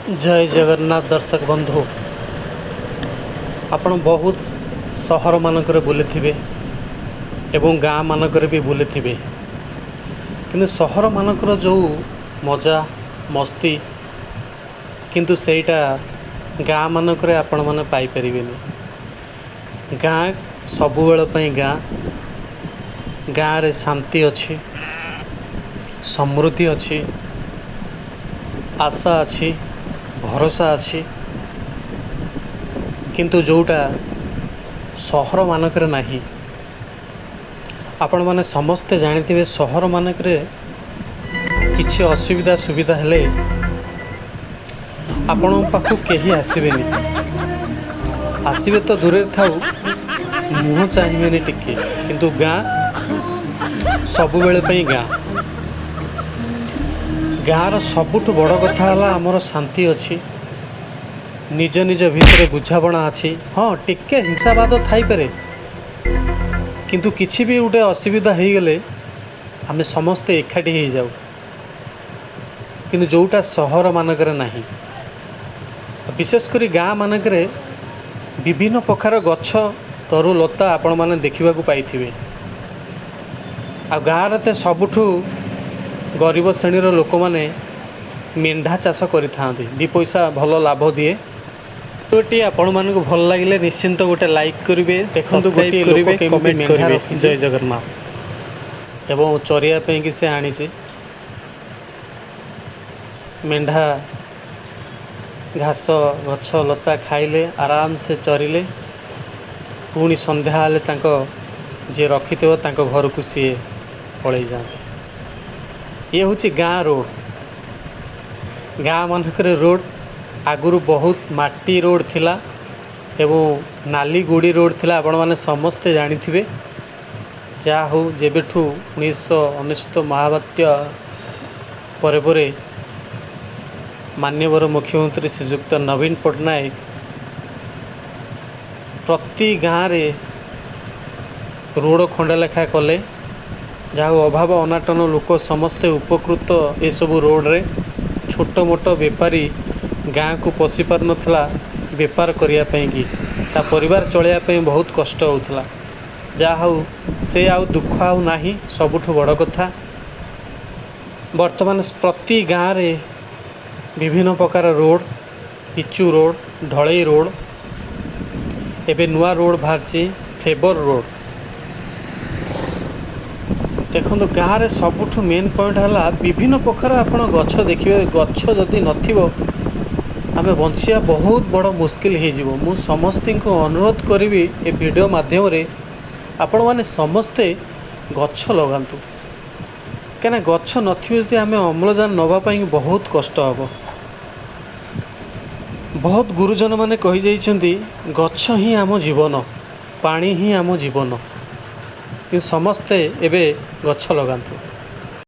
ଜୟ ଜଗନ୍ନାଥ ଦର୍ଶକ ବନ୍ଧୁ। ଆପଣ ବହୁତ ସହରମାନଙ୍କରେ ବୁଲିଥିବେ ଏବଂ ଗାଁ ମାନଙ୍କରେ ବି ବୁଲିଥିବେ, କିନ୍ତୁ ସହରମାନଙ୍କର ଯେଉଁ ମଜା ମସ୍ତି କିନ୍ତୁ ସେଇଟା ଗାଁ ମାନଙ୍କରେ ଆପଣମାନେ ପାଇପାରିବେନି। ଗାଁ ସବୁବେଳ ପାଇଁ ଗାଁ। ଗାଁରେ ଶାନ୍ତି ଅଛି, ସମୃଦ୍ଧି ଅଛି, ଆଶା ଅଛି, ଭରସା ଅଛି, କିନ୍ତୁ ଯେଉଁଟା ସହରମାନଙ୍କରେ ନାହିଁ। ଆପଣମାନେ ସମସ୍ତେ ଜାଣିଥିବେ, ସହରମାନଙ୍କରେ କିଛି ଅସୁବିଧା ସୁବିଧା ହେଲେ ଆପଣଙ୍କ ପାଖକୁ କେହି ଆସିବେନି। ଆସିବେ ତ ଦୂରରେ ଥାଉ, ମୁହଁ ଚାହିଁବେନି ଟିକେ। କିନ୍ତୁ ଗାଁ ସବୁବେଳେ ପାଇଁ ଗାଁ। ଗାଁର ସବୁଠୁ ବଡ଼ କଥା ହେଲା ଆମର ଶାନ୍ତି ଅଛି, ନିଜ ନିଜ ଭିତରେ ବୁଝାମଣା ଅଛି। ହଁ, ଟିକେ ହିଂସାବାଦ ଥାଇପାରେ, କିନ୍ତୁ କିଛି ବି ଗୋଟେ ଅସୁବିଧା ହେଇଗଲେ ଆମେ ସମସ୍ତେ ଏକାଠି ହେଇଯାଉ, କିନ୍ତୁ ଯେଉଁଟା ସହରମାନଙ୍କରେ ନାହିଁ। ବିଶେଷ କରି ଗାଁ ମାନଙ୍କରେ ବିଭିନ୍ନ ପ୍ରକାର ଗଛ, ତରୁ ଲତା ଆପଣମାନେ ଦେଖିବାକୁ ପାଇଥିବେ। ଆଉ ଗାଁରେ ତ ସବୁଠୁ ଗରିବ ଶ୍ରେଣୀର ଲୋକମାନେ ମେଣ୍ଢା ଚାଷ କରିଥାନ୍ତି, ଦୁଇ ପଇସା ଭଲ ଲାଭ ଦିଏ। ଭିଡ଼ିଓଟି ଆପଣମାନଙ୍କୁ ଭଲ ଲାଗିଲେ ନିଶ୍ଚିନ୍ତ ଗୋଟେ ଲାଇକ୍ କରିବେ, ଦେଖନ୍ତୁ, ସବସ୍କ୍ରାଇବ୍ ଗୋଟିଏ ଲୋକ କରିବେ, କେମିତି କମେଣ୍ଟ ମେଣ୍ଢା କରିବେ। ରଖିଛି। ଜୟ ଜଗନ୍ନାଥ। ଏବଂ ଚରିବା ପାଇଁକି ସେ ଆଣିଛି। ମେଣ୍ଢା ଘାସ, ଗଛ ଲତା ଖାଇଲେ, ଆରାମସେ ଚରିଲେ, ପୁଣି ସନ୍ଧ୍ୟା ହେଲେ ତାଙ୍କ ଯିଏ ରଖିଥିବ ତାଙ୍କ ଘରକୁ ସିଏ ପଳେଇ ଯାଆନ୍ତି। ଇଏ ହେଉଛି ଗାଁ ରୋଡ଼। ଗାଁ ମାନଙ୍କରେ ରୋଡ଼ ଆଗରୁ ବହୁତ ମାଟି ରୋଡ଼ ଥିଲା ଏବଂ ନାଲି ଗୋଡ଼ି ରୋଡ଼ ଥିଲା, ଆପଣମାନେ ସମସ୍ତେ ଜାଣିଥିବେ। ଯାହା ହଉ, ଯେବେଠୁ 1999 ମହାବାତ୍ୟା ପରେ ପରେ ମାନ୍ୟବର ମୁଖ୍ୟମନ୍ତ୍ରୀ ଶ୍ରୀଯୁକ୍ତ ନବୀନ ପଟ୍ଟନାୟକ ପ୍ରତି ଗାଁରେ ରୋଡ଼ ଖଣ୍ଡେ ଲେଖା କଲେ, ଯାହା ହଉ, ଅଭାବ ଅନାଟନ ଲୋକ ସମସ୍ତେ ଉପକୃତ ଏସବୁ ରୋଡ଼ରେ। ଛୋଟ ମୋଟ ବେପାରୀ ଗାଁକୁ ପଶି ପାରୁନଥିଲା ବେପାର କରିବା ପାଇଁକି, ତା ପରିବାର ଚଳାଇବା ପାଇଁ ବହୁତ କଷ୍ଟ ହେଉଥିଲା। ଯାହା ହଉ, ସେ ଆଉ ଦୁଃଖ ଆଉ ନାହିଁ। ସବୁଠୁ ବଡ଼ କଥା, ବର୍ତ୍ତମାନ ପ୍ରତି ଗାଁରେ ବିଭିନ୍ନ ପ୍ରକାର ରୋଡ଼, ପିଚୁ ରୋଡ଼, ଢଳେଇ ରୋଡ଼, ଏବେ ନୂଆ ରୋଡ଼ ବାହାରିଛି, ଫେବର ରୋଡ଼। ଦେଖନ୍ତୁ, ଗାଁରେ ସବୁଠୁ ମେନ୍ ପଏଣ୍ଟ ହେଲା ବିଭିନ୍ନ ପ୍ରକାର ଆପଣ ଗଛ ଦେଖିବେ। ଗଛ ଯଦି ନଥିବ, ଆମେ ବଞ୍ଚିବା ବହୁତ ବଡ଼ ମୁସ୍କିଲ ହେଇଯିବ। ମୁଁ ସମସ୍ତଙ୍କୁ ଅନୁରୋଧ କରିବି ଏ ଭିଡ଼ିଓ ମାଧ୍ୟମରେ, ଆପଣମାନେ ସମସ୍ତେ ଗଛ ଲଗାନ୍ତୁ, କାହିଁକିନା ଗଛ ନଥିବ ଯଦି ଆମେ ଅମ୍ଳଜାନ ନେବା ପାଇଁ ବହୁତ କଷ୍ଟ ହେବ। ବହୁତ ଗୁରୁଜନମାନେ କହିଯାଇଛନ୍ତି, ଗଛ ହିଁ ଆମ ଜୀବନ, ପାଣି ହିଁ ଆମ ଜୀବନ। କିନ୍ତୁ ସମସ୍ତେ ଏବେ ଗଛ ଲଗାନ୍ତୁ।